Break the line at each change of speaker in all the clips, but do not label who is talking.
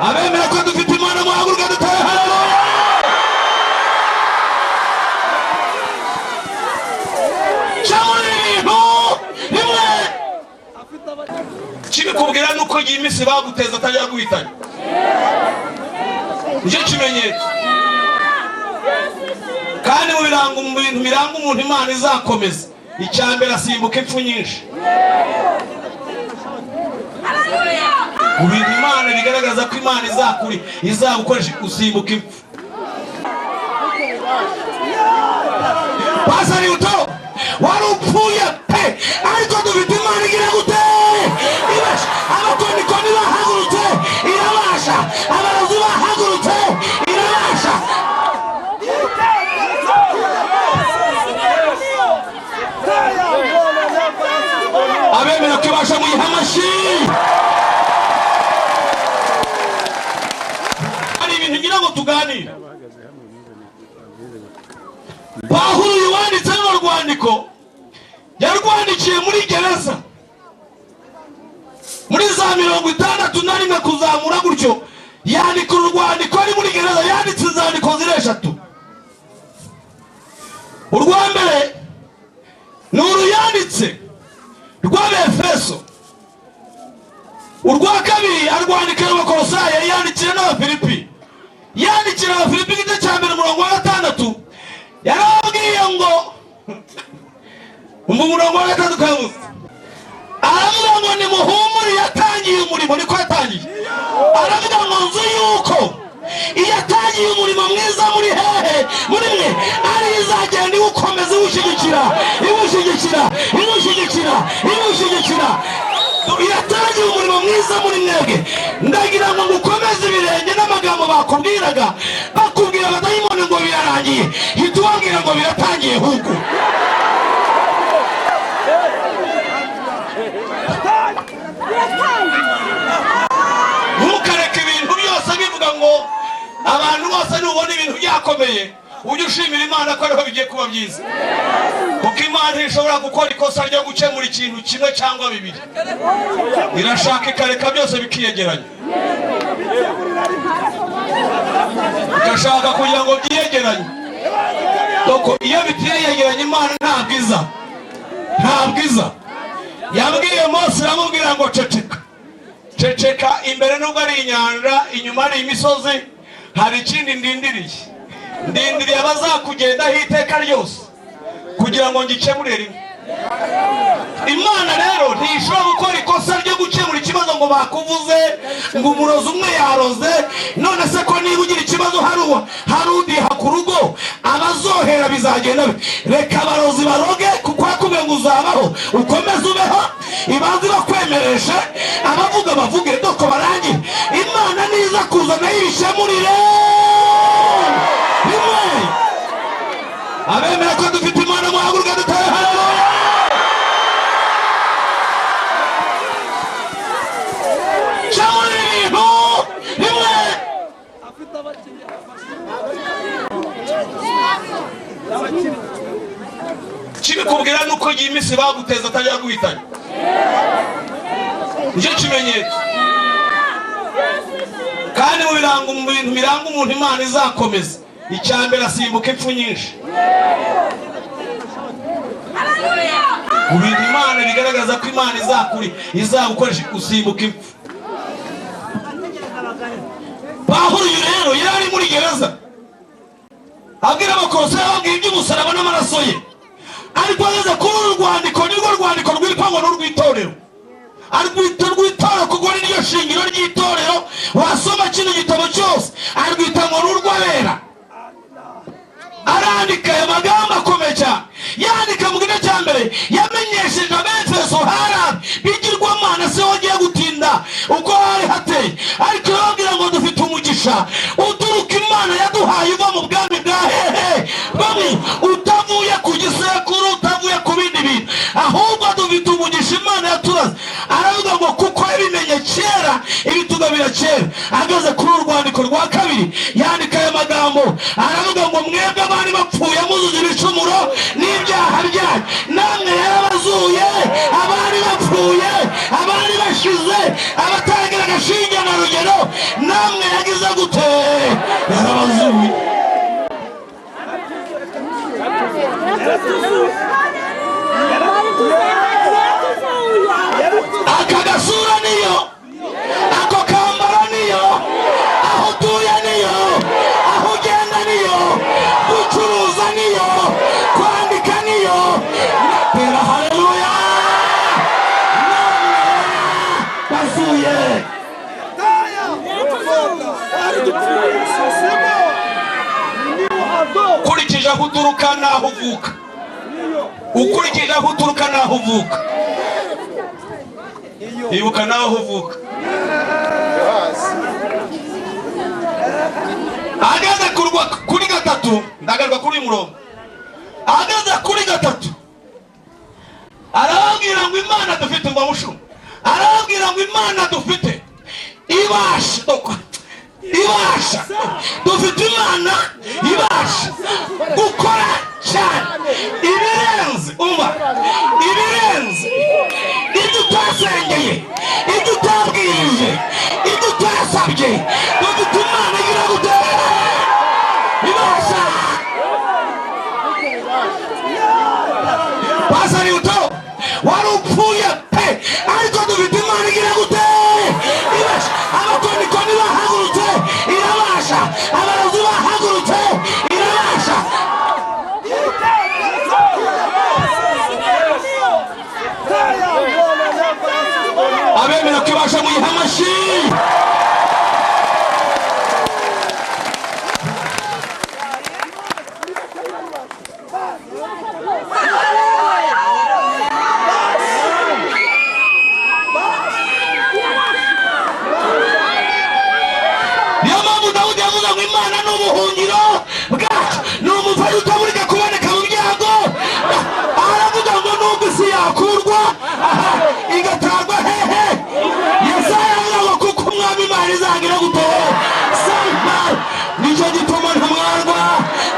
Abemera ko dufite Imana, muhaguruka dutahe. Haleluya! Cyangwa ibintu bimwe kibikubwira nuko iyi minsi baguteza atajya guhitanya, nicyo kimenyetso. Kandi mu birango, mu bintu biranga umuntu Imana izakomeza, icya mbere asimbuka impfu nyinshi. Mu bintu Imana bigaragaza ko Imana izakuri izagukoresha, usimbuka impfu. Pasari uto wari upfuye pe, ariko dufite Imana igira gute? Ibasha. Abakonikoni bahagurutse, irabasha. Abarozi bahagurutse, irabasha. Abemera ko ibasha, muyiha amashyi. Hari ibintu ngira ngo tuganire. Pawulo uyu wanditse runo rwandiko yarwandikiye muri gereza muri za 61 kuzamura gutyo. Yandika uru rwandiko ari muri gereza. Yanditse inzandiko ziri eshatu. Urwa mbere ni uruyanditse rw'Abefeso, urwa kabiri arwandikira Abakolosayi, yari yandikira n'Abafilipi. Yandikira Abafilipi igice cya mbere umurongo wa 6, yarababwiye ngo, umva umurongo wa 6 kabuze, aravuga ngo nimuhumure, yatangiye umurimo. Niko yatangiye, aravuga ngo nzi yuko iyo atangiye umurimo mwiza muri hehe? Muri mwe, ari izagenda iwukomeza, iwushyigikira, iwushyigikira, iwushyigikira, iwushyigikira. Yatangiye umurimo mwiza muri mwebwe. Ndagira ngo ngukomeze ibirenge n'amagambo bakubwiraga, bakubwira abadayimoni ngo birarangiye, hita ubabwira ngo biratangiye hugu. Ntukareke ibintu byose bivuga ngo abantu bose. Nubona ibintu byakomeye, ujye ushimira Imana ko ariho bigiye kuba byiza, kuko Imana ntishobora gukora ikosa ryo gukemura ikintu kimwe cyangwa bibiri. Irashaka ikareka byose bikiyegeranya, igashaka kugira ngo byiyegeranye. Doko iyo bitiyegeranye, Imana ntabwo iza, ntabwo iza. Yabwiye Mose, iramubwira ngo ceceka, ceceka, imbere nubwo ari inyanja, inyuma ari imisozi, hari ikindi ndindiriye. Ndindiriye abazakugendaho iteka ryose kugira ngo ngikemure rimwe. Imana rero ntishobora gukora ikosa ryo gukemura ikibazo ngo bakuvuze ngo umurozi umwe yaroze. None se ko niba ugira ikibazo hari udiha ku rugo, abazohera bizagenda bite? Reka abarozi baroge, kuko yakubwiye ngo uzabaho, ukomeze ubeho, ibanze ibakwemereshe, abavuga bavuge, doko barangire. Imana niza kuza nayo ibikemurire rimwe. Abemera ko dufite Imana, muhaguruka dutahe. Haleluya! Cyangwa ibintu bimwe kibikubwira nuko iyi minsi baguteza atajya guhitanya, nicyo kimenyetso. Kandi mu birango, mu bintu biranga umuntu Imana izakomeza, icya mbere asimbuka impfu nyinshi. Mu bintu Imana bigaragaza ko Imana izakuri izagukoresha, usimbuka impfu. Pawulo uyu rero yari ari muri gereza, abwira Abakolosayi, ababwira iby'umusaraba n'amaraso ye. Ariko ageze kuri uru rwandiko, nirwo rwandiko rwitwa ngo ni urw'itorero. Arwita urw'itorero kuko ni ryo shingiro ry'itorero. Wasoma kino gitabo cyose, arwita ngo ni urw'abera. Arandika aya magambo akomeye cyane. Yandika mu gice cya mbere, yamenyesheje Abefeso hari bigirwamana, se wongeye gutinda uko hari hateye, ariko arababwira ngo dufite umugisha uturuka Imana yaduhaye, uva mu bwami bwa hehe? Bamwe utavuye ku gisekuru, utavuye ku bindi bintu, ahubwo dufite umugisha Imana yaturaze. Aravuga ngo kuko yabimenye kera, ibitugabira kera. Ageze kuri uru rwandiko rwa kabiri, yandika aya magambo, aravuga ngo mwebwe abari bapfuye muzuza ibicumuro n'ibyaha byanyu, namwe yarabazuye. Abari bapfuye, abari bashize, abatagira agashinge na rugero. rusengero, namwe yagize gute? Yarabazuye. Aka gasura niyo, ako kambara niyo, aho utuye niyo, aho ugenda niyo, gucuruza niyo, kwandika niyo. Tera haleluya! Namwe bazuye. Ukurikije aho uturuka n'aho uvuka, ukurikije aho uturuka n'aho uvuka, ibuka n'aho uvuka. Ahagaze kuri gatatu, ndagaruka kuri uyu murongo. Ahagaze kuri gatatu arababwira ngo Imana dufite, umva mushu, arababwira ngo Imana dufite ibasha, ibasha, dufite Imana ibasha gukora cyane ibirenze, umva, ibirenze ibyo utasengeye, ibyo utabwirije, ibyo utasabye. Dufite Imana igira gute? Ibasha. Pasari uto wari upfuye pe, ariko dufite Imana igira gute? Ibasha. Abakonikoni bahagurutse, irabasha. Abarozi bahagurutse, irabasha. Abemera ko ibasha muyiha amashyi. Niyo mpamvu Dawudi yavuze ngo Imana ni ubuhungiro bwacu, ni umufasha utaburika kuboneka mu byago. Aravuga ngo nubwo isi yakurwa aha igatangwa hehe, Yesaya avuga ngo kuko umwami Imana izagira gute? Samba. Nicyo gituma ntamwarwa,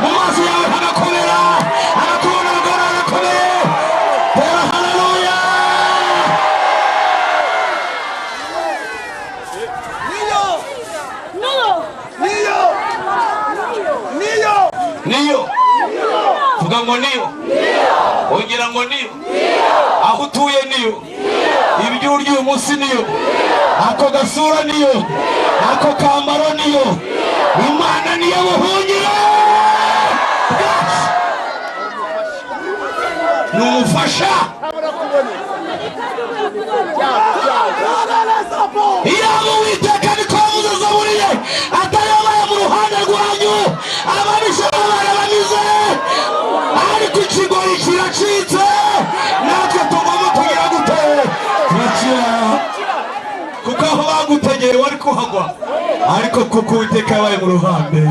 mu maso yawe hagakomera, arakubona agora hagakomeye. Tera haleluya! Niyo, vuga ngo niyo, ongera ngo niyo, aho utuye niyo, ibyo urya uyu munsi niyo, ako gasura niyo, ako kambaro niyo. Imana niyo buhungiro bwacu, ni umufasha. Iyaba Uwiteka, niko yavuze Zaburi ye, atayabaye mu ruhande rwanyu, ababisha barabamize, ariko ikigoyi kiracitse, natwe tugomba kugira gute? Turakira, kuko aho bagutegeye wari kuhagwa, ariko kuko Uwiteka yabaye mu ruhande.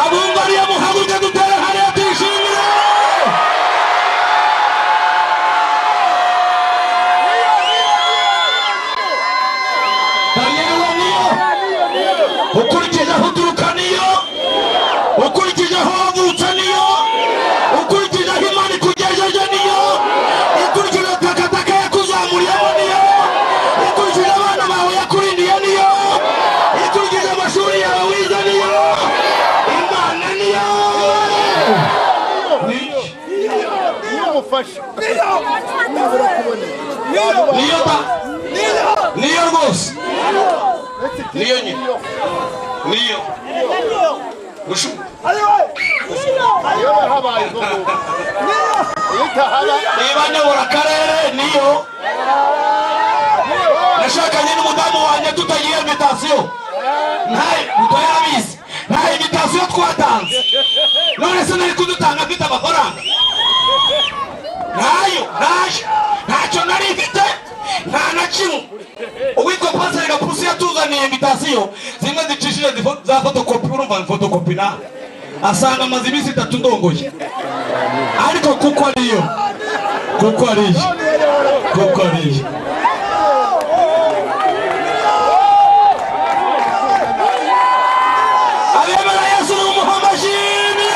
Abumva ariyo muhaguruke dutere hariya tuyishimire. Daniel niyo, ukurikije aho uturuka niyo, ukurikije aho wavutse niyo, ukurikije aho Imana ikugejeje niyo, ukurikije takataka yakuzamuriyemo niyo, ukurikije abana bawe yakurindiye niyo, ukurikije amashuri yawe wize niyo, Imana niyo. Niyo da, niyo rwose, niyo nyine, niyo. Niba nyobora akarere niyo. Nashakanye n'umudamu wanjye tutagira invitation, nta yarabizi, nta invitation twatanze. None se nari kudutanga mfite amafaranga? Ntayo, ntayo, ntacyo nari mfite, nta na kimwe. Uwitwa Pasiteri Gapusi yatuzaniye invitation zimwe zicishije za fotokopi. Urumva fotokopi nawe asanga amaze iminsi 3 ndongoye, ariko kuko ariyo, kuko ariyo, kuko ariyo. Abemera Yesu ni amashimwe.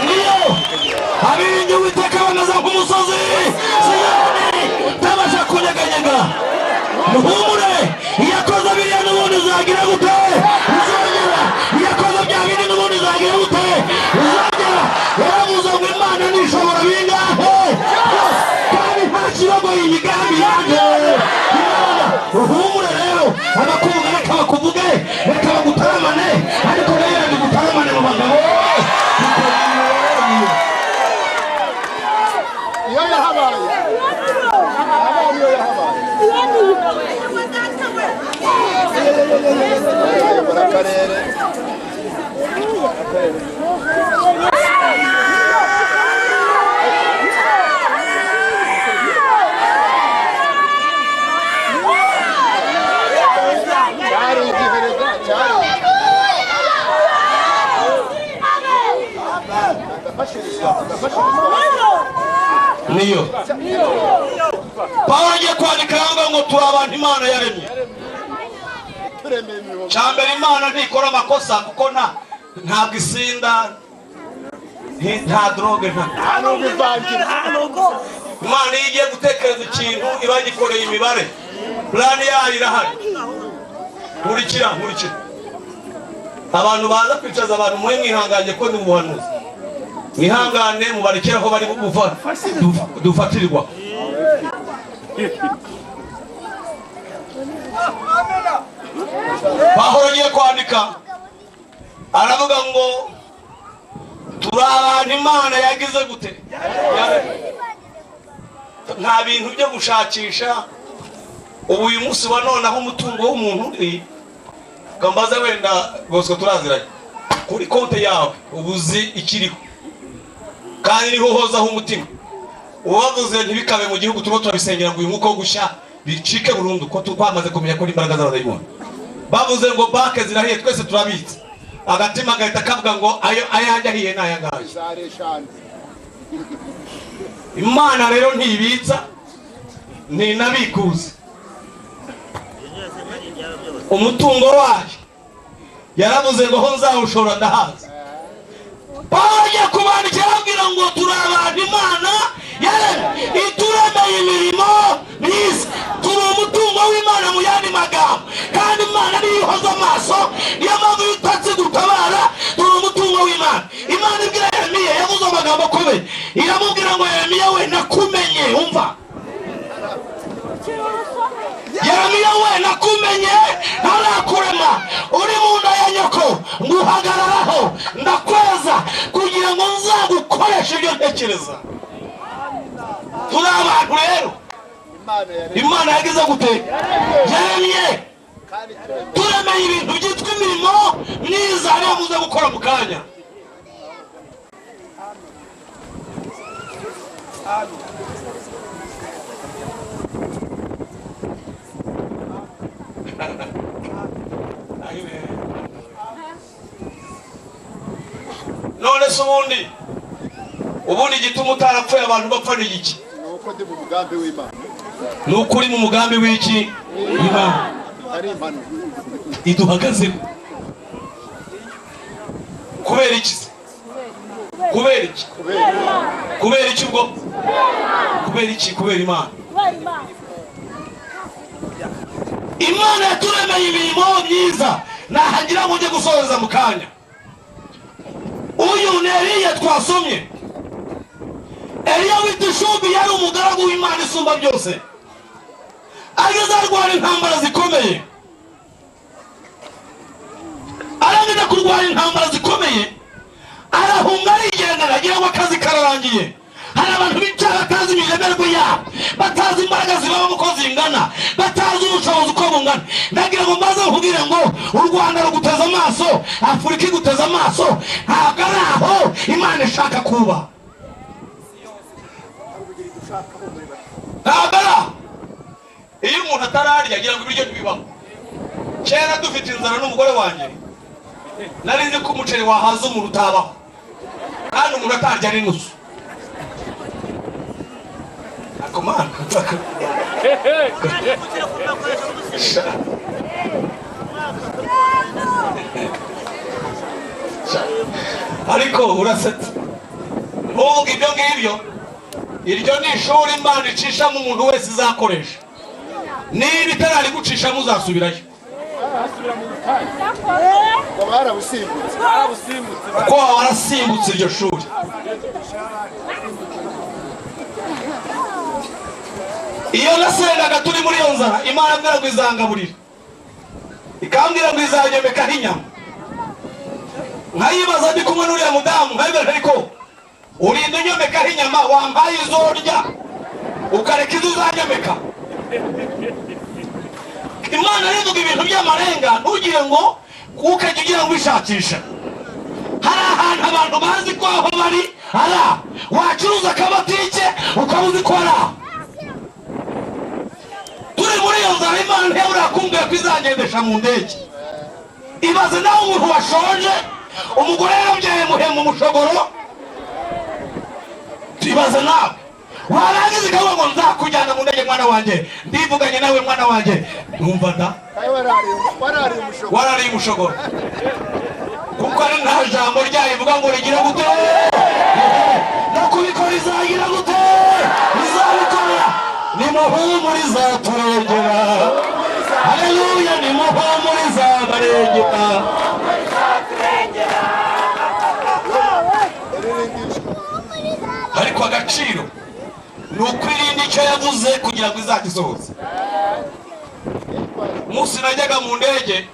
Niyo abiringiye Uwiteka bameze nk'umusozi Siyoni utabasha kunyeganyega. Muhumure, iyo akoze biriya n'ubundi uzagira gute? Uzongera. Iyo akoze bya bindi n'ubundi uzagira gute? Uzongera. Yaravuze ngo Imana nishobora bingahe, kandi nta kibagoye imigambi yanjye Imana. Uhumure rero, abakuvuga reka bakuvuge, reka bagutaramane, ariko rero bigutaramane mu bagabo.
Iyo yahabaye abana, iyo yahabaye ayobora akarere. Cyari igihereza cyari ndafashirizwa, ndafashirizwa.
Niyo Pawulo agiye kwandika aravuga ngo turi abantu Imana yaremye.
Turemeye imihogo.
Cya mbere, Imana ntikora amakosa, kuko ntabwo isinda, nta drogue, nta
Nta nubwo ivangira.
Imana iyo igiye gutekereza ikintu iba yagikoreye imibare, plan yayo irahari. Nkurikira, nkurikira. Abantu baza kwicaza abantu, mwe mwihanganye ko ni mu buhanuzi, mwihangane mubarekere aho bari dufatirirwa. Pawulo agiye kwandika aravuga ngo turi abantu Imana yagize gute? Yaremye. Nta bintu byo gushakisha. Ubu uyu munsi wa none aho umutungo w'umuntu uri, mbaze wenda Bosco, turaziranye, kuri konti yawe uba uzi ikiriho, kandi niho uhozaho umutima. Ubavuze ntibikabe mu gihugu, turimo turabisengera ngo uyu mwuka wo gushya bicike burundu, ko twamaze kumenya ko ari imbaraga z'abadayimoni. Bavuze ngo banke zirahiye, twese turabitse, agatima gahita kavuga ngo ayo ayanjye ahiye ni aya ngaya.
Zari 5.
Imana rero ntibitsa, ntinabikuza umutungo wayo. Yaravuze ngo aho nzawushora ndahazi. Pawulo agiye kubandikira arababwira ngo turi abantu Imana yaremye, ituremeye imirimo myiza. Turi umutungo w'Imana mu yandi magambo, kandi Imana niyo ihoza amaso, niyo mpamvu iyo utatse gutabara. Turi umutungo w'Imana. Imana ibwira Yeremiya, yavuze amagambo akomeye, iramubwira ngo: "Yeremiya we, nakumenye." Umva, "Yeremiya we, nakumenye ntarakurema, uri mu nda ya nyoko nguhagararaho, ndakweza kugira ngo nzagukoreshe ibyo ntekereza." Turi abantu rero
Imana yaremye.
Imana yagize gute? Yaremye.
Kandi turemeye.
Turemeye ibintu byitwa imirimo myiza, ariyo muze gukora mu kanya. None se ubundi igituma utarapfuye abantu bapfa ni iki?
Ni uko ndi mu mugambi w'Imana.
Ni ukuri mu mugambi w'iki? Imana.
Ari impanuka.
Iduhagazeho kubera iki se? Kubera iki?
Kubera.
Kubera iki ubwo? Kubera iki? Kubera Imana. Imana yaturemeye imirimo myiza. Nahagira ngo ujye gusoza mu kanya. Uyu ni Eliya twasomye. Eliya w'itishubi yari umugaragu w'Imana isumba byose. Ageze arwana intambara zikomeye. Arangije kurwana intambara zikomeye, arahunga, arigendera, agira ngo akazi kararangiye. Hari abantu bicara batazi imiremerwe yabo, batazi imbaraga zibabamo uko zingana, batazi ubushobozi uko bungana. Ndagira ngo mbaze nkubwire ngo u Rwanda ruguteze amaso, Afurika iguteze amaso. Ntabwo ari aho Imana ishaka kuba, ntabwo ari aho. Iyo umuntu atararya agira ngo ibiryo ntibibaho. Kera dufite inzara n'umugore wanjye, nari nzi ko umuceri wahaza umuntu utabaho, kandi umuntu atarya n'inusu. Ariko Mana, ariko urasetse, ntuvuge ibyo ngibyo. Iryo ni ishuri Imana icishamo umuntu wese izakoresha. Niba itararigucishamo, uzasubirayo.
Ngo barabusimbutse.
Kuko waba warasimbutse iryo shuri. Iyo nasengaga turi muri iyo nzara, Imana ambwira ngo izangaburira, ikambwira ngo izanyomekaho inyama, nkayibaza ndi kumwe n'uriya mudamu, nkayibwira, ariko urinda unyomekaho inyama, wampaye izo urya ukareka izo uzanyomeka? Imana rivuga ibintu by'amarenga, ntugire ngo ukajya ugira ngo wishakisha. Hari ahantu abantu bazi ko aho bari ari aho wacuruza akabotike, ukaba uzi ko ari aho. Turi muri iyo nzara, Imana ntiyabura kumbwira ko izangendesha mu ndege. Ibaze nawe umuntu washonje, umugore yarabyaye muhema umushogoro. Ibaze nawe warangiza ikavuga ngo nzakujyana mu ndege, mwana wanjye, ndivuganye nawe mwana wanjye. Numva da.
Kandi warariye umushogoro.
Warariye umushogoro, kuko ari nta jambo ryayo ivuga ngo rigira gute no kubikora, izagira gute, izabikora. Nimuhumure, izaturengera. Haleluya, nimuhumure, izabarengera.
Iririmbisha.
Ariko agaciro ni ukwirinda icyo yavuze kugira ngo izagisohoze. Umunsi najyaga mu ndege,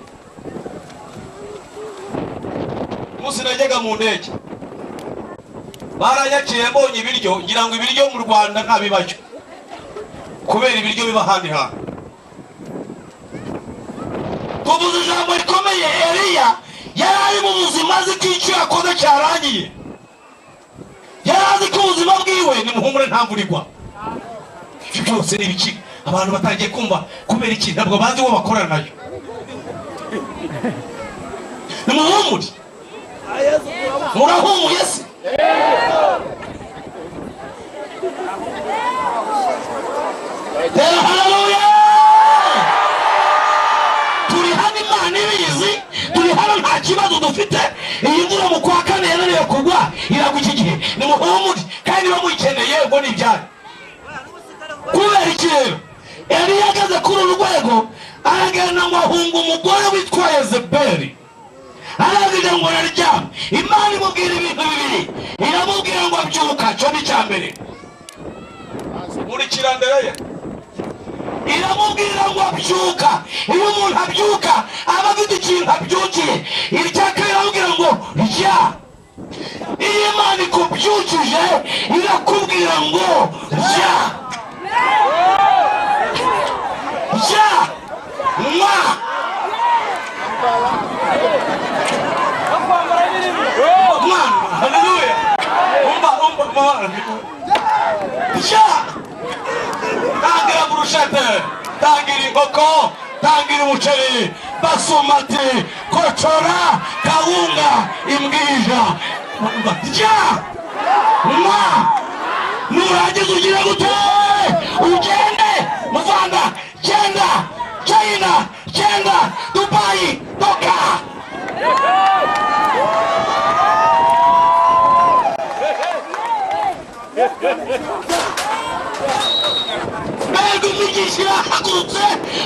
umunsi najyaga mu ndege, baranyakiriye, mbonye ibiryo ngira ngo ibiryo mu Rwanda ntabibayo, kubera ibiryo biba ahandi hantu. Tuvuze ijambo rikomeye. Eliya yari ari mu buzima azi ko icyo yakoze cyarangiye, yari azi ko ubuzima bwiwe. Nimuhumure, nta mvura igwa. Ibyo byose ni ibiki abantu batangiye kumva? Kubera iki? Ntabwo bazi uwo bakorana nayo. Nimuhumure, murahumuye se? Tera haleluya! Turi hano Imana ibizi, turi hano nta kibazo dufite. Iyi mvura mu kwa kane yananiwe kugwa, iragwa iki gihe. Nimuhumure, kandi niba muyikeneye ubwo ni ibyanyu. Kubera iki rero Eliya ageze kuri uru rwego, aragenda ngo ahunga umugore witwa Yezebeli, arangije ngo araryama. Imana imubwira ibintu bibiri, iramubwira ngo abyuka, cyo ni icya mbere. Nkurikira Ndereya. Iramubwira ngo abyuka. Iyo umuntu abyuka aba afite ikintu abyukiye. Irya kabiri, iramubwira ngo rya. Iyo Imana ikubyukije irakubwira ngo rya, rya, nywa. Mwana, haleluya! Umva, umva mwana, rya, tangira burushete, tangira inkoko, tangira umuceri basumati, kocora kawunga, imbwija. Umva, rya, nywa, nurangiza ugire gute? Ugende muvanda, genda China, genda Dubai, toka. Mbega imigisha irahagurutse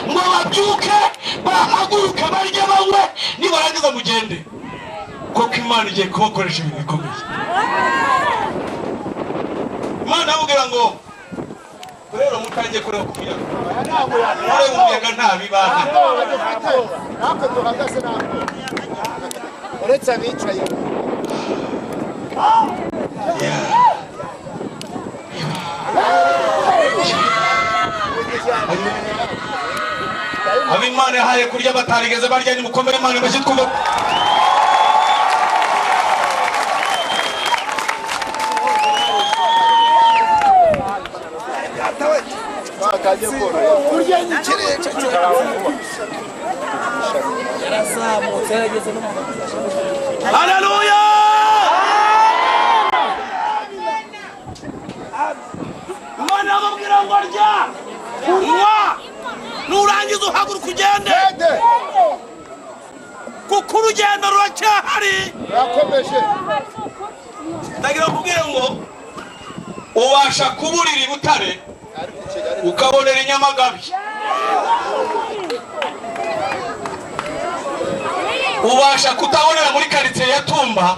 ngo babyuke, bahaguruke, barye, banywe, nibarangiza mugende, kuko Imana igiye kubakoresha ibintu bikomeye. Imana amubwira ngo rero mutangiye kureba ku muyaga, mureba umuyaga, nta bibana.
Ntabwo dufite, natwe duhagaze ntabwo, uretse abicaye.
Abo Imana yahaye kurya batarigeze barya, nimukomere Imana amashyi twumve.
batangiye koroherwa.
Yarazamutse yarageze no mu
Haleluya! Imana iramubwira ngo rya, nywa, nurangiza uhaguruka ugende,
Gende.
kuko urugendo ruracyahari.
Urakomeje.
Ndagira ngo nkubwire ngo ubasha kuburira i Butare
Ariko i Kigali
ukabonera i Nyamagabe, ubasha kutabonera muri karitsiye ya Tumba,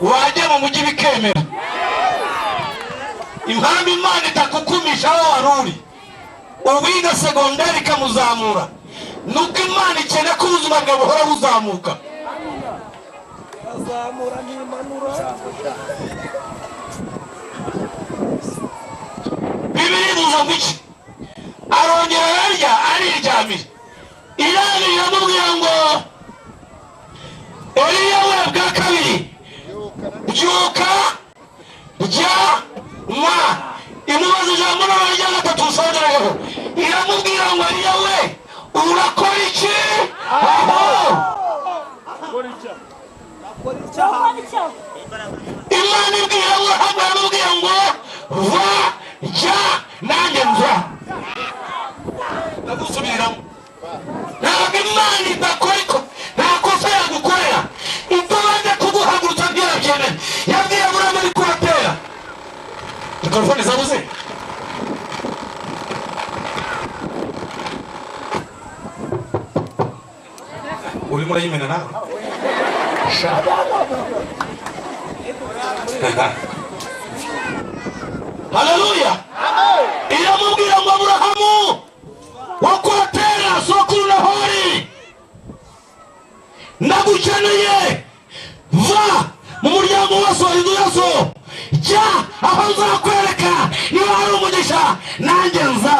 wajya mu mujyi bikemera. Impamvu Imana itakukumisha aho wari uri, uwiga segonderi ikamuzamura, nuko Imana ikeneye ko ubuzima bwawe buhora buzamuka.
Azamura ntimanura.
Bibiri ibuza ngo iki? Arongera ararya, ariryamira. Irangije iramubwira ngo: "Eliya we, bwa kabiri byuka, rya, nywa." Imubaza ijambo noneho rya gatatu usongereyeho, iramubwira ngo: "Eliya we, urakora iki aho?" Imana ibwira Aburahamu, iramubwira ngo: "Va, jya, nanjye nza." Ndagusubiriramo, ntabwo Imana idakora iko, nta kosa yagukorera itabanje kuguhagurutsa. Ntirabyemera. Yabwiye Aburahamu ari kubatera mikorofone zabuze. Urimo urayimena nawe sha. Haleluya! Iramubwira ngo: "Aburahamu wakwatera sokuru Nahori, ndagukeneye. Va mu muryango wose wa inzu ya so, jya aho nzakwereka. Niba hari umugisha, nanjye nza."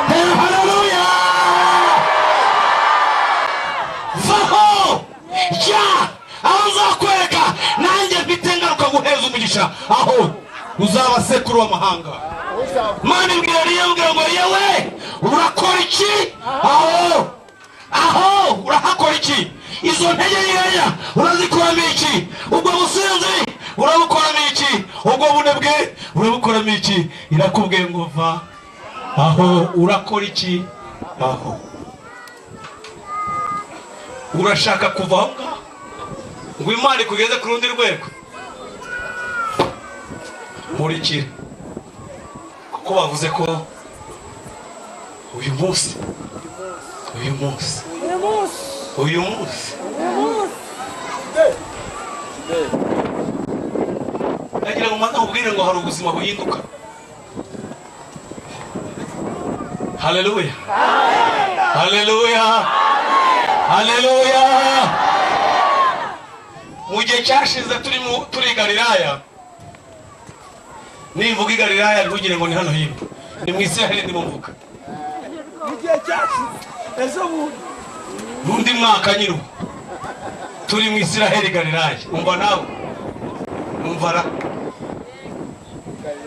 Hey, haleluya! Vaho, jya aho nzakwereka, nanjye mfite ngaruka guheza umugisha, aho uzaba sekuru w'amahanga.
Uzaba
Mana ibwira Eliya, mbwira ngo: "Yewe, urakora iki aho? Aho urahakora iki? Izo ntege nkeya urazikuramo iki? Ubwo businzi urabukoramo iki? Ubwo bunebwe urabukoramo iki?" Irakubwiye ngo: "Va aho, urakora iki aho?" Urashaka kuva aho ngaho ngo Imana ikugeze ku rundi rwego? Nkurikira, kuko bavuze ko uyu munsi, uyu munsi, uyu munsi, ndagira ngo mbanze nkubwire ngo hari ubuzima buhinduka. Haleluya, haleluya, haleluya! Mu gihe cyashize turi mu turi i Galilaya, nimvuga i Galilaya ntugire ngo ni hano hino, ni mu Isiraheli ndimo mvuga.
Igihe cyashize ejo bundi.
N'undi mwaka nyine ubu turi mu Isiraheli Galilaya. Umva nawe, umva ra,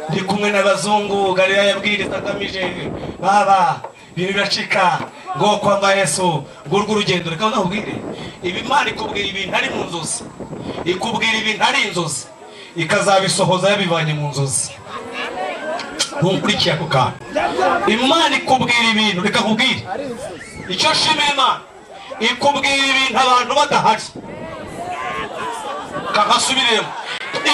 ndi kumwe n'abazungu. Galilaya yabwiriza agamije baba ibintu biracika ngo kwamba Yesu ngo urwo urugendo. Reka nakubwire ibi: Imana ikubwira ibintu ari mu nzozi, ikubwira ibintu ari inzozi, ikazabisohoza yabivanye mu nzozi. Ntunkurikiye ako kantu? Imana ikubwira ibintu, reka nkubwire icyo nshimira Imana: ikubwira ibintu abantu badahari. Kakasubiremo,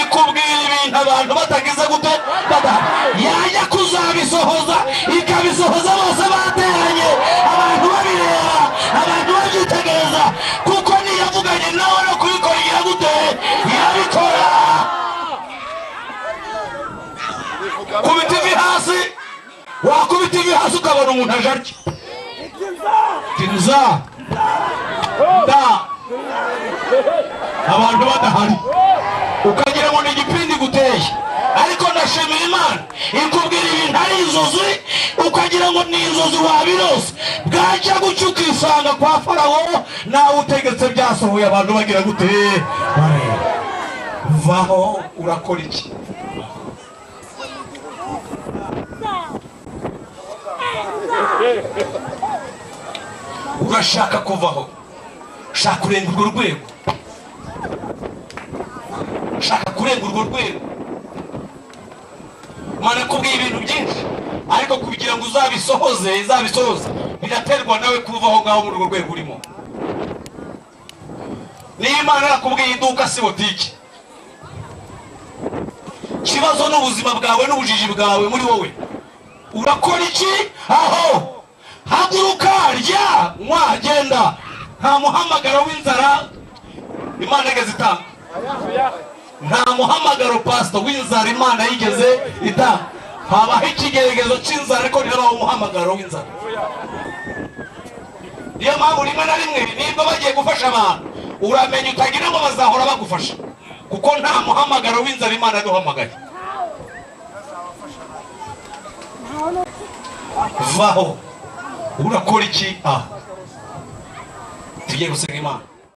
ikubwira ibintu abantu batagize gute? Badahari. Yajya kuzabisohoza, ikabisohoza bose bateranye, abantu babireba, abantu babyitegereza, kuko niyavuganye nawe no kubikora igira gute? Irabikora. Kubita ivi hasi, wakubita ivi hasi ukabona umuntu aje arya nza nda, abantu badahari, ukagira ngo ni igipindi guteye. Ariko ndashimira Imana ikubwira ibintu ari inzozi, ukagira ngo ni inzozi wabirose, bwajya gucya ukisanga kwa Farawo nawe utegetse, byasohoye, abantu bagira gute? Bareba. Vaho, urakora iki? Urashaka kuvaho, shaka kurenga urwo rwego, shaka kurenga urwo rwego. Imana yakubwiye ibintu byinshi, ariko kugira ngo uzabisohoze, izabisohoze, biraterwa nawe kuva aho ngaho muri urwo rwego urimo. Niba Imana yakubwiye iduka, si botike. Ikibazo ni ubuzima bwawe n'ubujiji bwawe muri wowe. Urakora iki aho? Haguruka, rya, nywa, genda. Nta muhamagaro w'inzara Imana yigeze itanga. Nta muhamagaro, pastor, w'inzara Imana yigeze itanga. Habaho ikigeragezo cy'inzara, ariko ntihabaho umuhamagaro w'inzara. Niyo mpamvu rimwe na rimwe nibwo bagiye gufasha abantu, uramenya utagira ngo bazahora bagufasha, kuko nta muhamagaro w'inzara Imana yaduhamagaye. Vaho, urakora iki aho? Tugiye gusenga Imana.